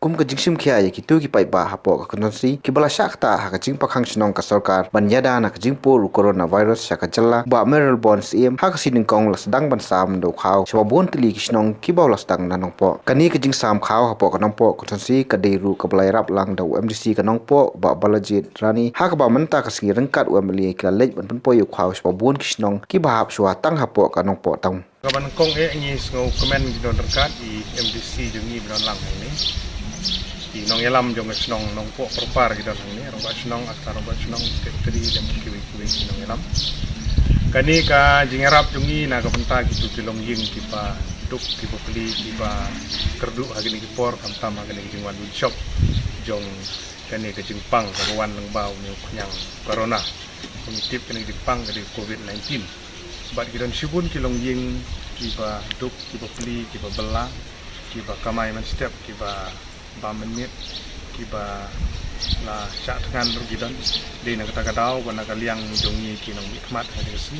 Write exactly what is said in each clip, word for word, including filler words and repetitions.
Kum ka jingshim khia ïa kito ki paidbah hapoh ka constituency kiba la shah ktah ha ka jingpynkhang shnong ka sorkar ban ïada na ka jingpur u coronavirus sha ka jylla, Bah Mayralborn Syiem ha ka sngi Nyngkong la sdang ban sam da u khaw sha ba bun tylli ki shnong kiba la sdang na Nongpoh. Kane ka jingsam khaw hapoh ka Nongpoh constituency ka dei ruh kaba la ïarap lang da u M D C ka Nongpoh, Bah Balajied Rani, ha kaba mynta ka sngi ryngkat u M L A ki la leit ban pynpoi ïa u khaw sha ba bun ki shnong kiba hap shuwa tang hapoh ka Nongpoh town. Kaba nyngkong eh ngi sngewkmen ki don ryngkat i M D C jong ngi ba don lang hangne. Ki nongïalam jong ka shnong Nongpoh Pyrpar ki don hangne, rangbah shnong, arta rangbah shnong, secretary, lem kiwei kiwei ki nongïalam. Kane ka jingïarap jong ngi na ka bynta kito ki longïing kiba duk, kiba pli, kiba kyrduh ha kine ki por, khamtam ha kane ka jingwan win shop jong kane ka jingpang kaba wan lyngba une u khñiang corona. Kum ngi tip kane ka jingpang ka dei covid nineteen. Bad ki don shibun ki longïing kiba duk, kiba pli, kiba bylla, kiba kamai mynstep, kiba bam mynmiet, kiba la shah thngan ruh ki don. Dei na kata ka daw ba na ka liang jong ngi ki nongmihkhmat ha kane ka sngi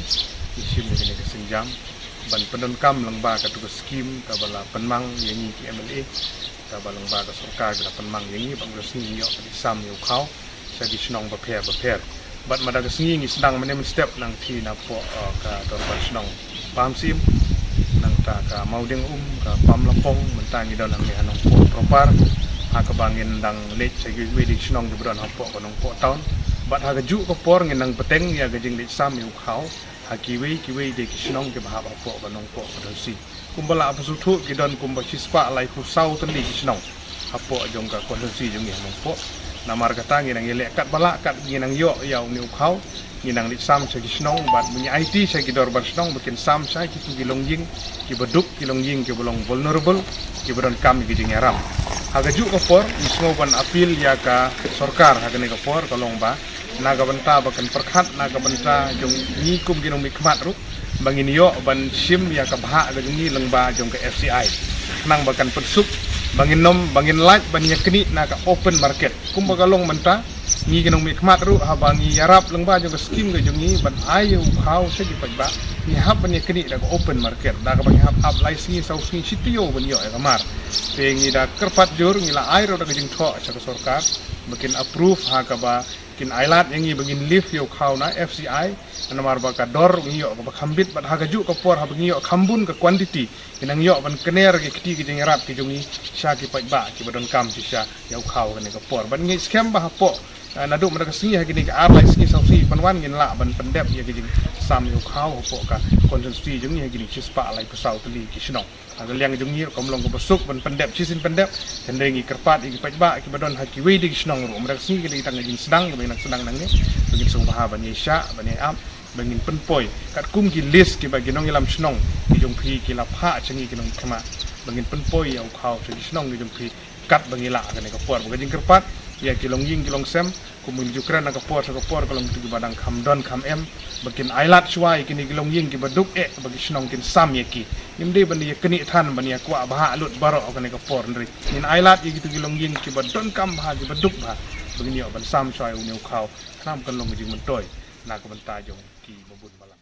ngi shim ïa kane ka sienjam ban pyndonkam lyngba katu ka skim kaba la pynmang ïa ngi ki M L A, kaba lyngba ka sorkar ki la pynmang ïa ngi, ba ngi la sngi ngi ïoh ka dei sam ïa u khaw sha ki shnong bapher bapher. Bad mynta ka sngi ngi sdang mynne mynstep nangta napoh, eh, ka dorbar shnong Pamsim, nangta ka Mawdiang Um, ka Pamlapong, mynta ngi don hangne ha Nongpoh Pyrpar, ha kaba ngin dang leit sha kiwei kiwei de ki shnong kiba don hapoh ka Nongpoh town. Bad ha kajuh ka por ngin nang bteng ïa ka jingleit sam ïa u khaw ha kiwei kiwei de ki shnong kiba hap hapoh ka Nongpoh constituency. Kumba la phi sngewthuh ki don kumba shispah laiphew saw tylli ki shnong hapoh jong ka constituency jong ngi ha Nongpoh. Namar kata ngi nang ïaleh katba lah kat ngi nang ïoh ïa une u khaw, ngi nang leit sam sha ki shnong bad ngi aiti sha ki dorbar shnong ba kin sam sha kitu ki longïing kiba duk, ki longïing kiba long vulnerable, kiba donkam ïa ki jingïarap. Ha kajuh ka por ngi sngew ban appeal ïa ka sorkar ha kane ka por ka long ba na ka bynta ba kan pyrkhat na ka bynta jong ngi kum ki nongmihkhmat ruh ba ngin ïoh ban shim ïa ka bhah ka jong ngi lyngba jong ka F C I. Khnang ba kan pynsuk ba ngin nym, ba ngin lait ban ïaknieh na ka open market. Kumba ka long mynta ngi ki nongmihkhmat ruh haba ngi ïarap lyngba jong ka skim ka jong ngi ban ai ïa u khaw sha ki paidbah, ngi hap ban ïaknieh da ka open market, da kaba ngi hap ap lai sngi saw sngi shi taïew ban ïoh ïa ka mar. Te ngi da kyrpad jur, ngi la ai ruh da ka jingthoh sha ka sorkar ba kin approve ha kaba kin ailad ïa ngi ba ngin lift ïa u khaw na F C I, namar ba ka dor ngi ïoh kaba kham bit bad ha kajuh ka por haba ngi ïoh kham bun ka quantity, ngi nang ïoh ban kner ki kti ki jingïarap ki jong ngi sha ki paidbah kiba donkam shisha ïa u khaw kane ka por. Bad ngi skhem ba hapoh, eh, naduh mynta ka sngi ha kine ki ar lai sngi saw sngi ban wan ngin lah ban pyndep ïa ki jingsam ïa u khaw hapoh ka constituency jong ngi ha kine ki shispah laiphew saw tylli ki shnong. Ha ka liang jong ngi ruh kam long kaba suk ban pyndep shisien pyndep. Hynrei ngi kyrpad ïa ki paidbah kiba don ha kiwei de ki shnong ruh, mynta ka sngi ki dei tang ka jingsdang kaba ngi nang sdang nangne, ba ngin sngewbha ban ïa shah ban ïa ap, ba ngin pynpoi katkum ki list kiba ki nongïalam shnong ki jong phi ki la phah sha ngi ki nongmihkhmat, ba ngin pynpoi ïa u khaw sha ki shnong ki jong phi katba ngi lah ha kane ka por. Bad ka jingkyrpad ïa ki longïing ki longsem, kum ba ngi ju kren na ka por sha ka por, ka long kitu kiba dang kham don kham em, ba kin ailad shuwa ïa kine ki longïing kiba duk eh ba ki shnong kin sam ïa ki. Ngim dei ban ïaknieh than ban ïakwah bhah lut baroh ha kane ka por, hynrei ngin ailad ïa kitu ki longïing kiba donkam bha, kiba duk bha, ba ngin ïoh ban sam shuwa ïa une u khaw, khnang ba kan long ka jingmyntoi na ka bynta jong kiba bun ba la